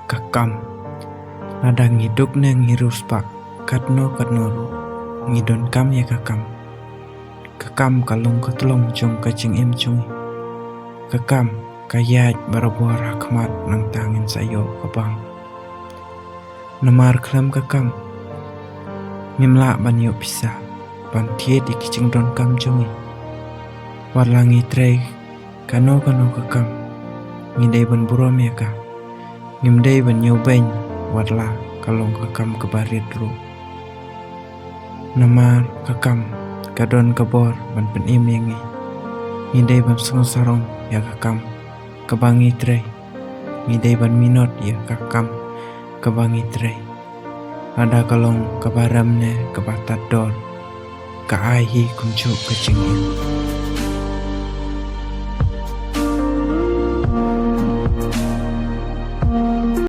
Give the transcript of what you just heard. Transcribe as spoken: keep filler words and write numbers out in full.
Ka kam. Lada ngi duk ne ngi riewspah, katno katno ruh, ngi donkam ïa ka kam. Ka kam ka long ka tlong jong ka jingim jong ngi. Ka kam ka ïaid barabor ha khmat nangta ngin sa ïoh ka bam. Namar khlem ka kam, ngim lah ban ïoh pisa ban thied ïa ki jingdonkam jong ngi. Wat la ngi trei kano kano ka kam, ngi dei ban burom ïa ka. Ngim dei ban ïoh beiñ wat la ka long ka kam kaba rit ruh. Namar ka kam ka don ka bor ban pynim ïa ngi. Ngi dei ban sngewsarong ïa ka kam kaba ngi trei. Ngi dei ban minot ïa ka kam kaba ngi trei. Lada ka long kaba rem ne kaba tad dor, ka ai hi kumjuh ka jingim.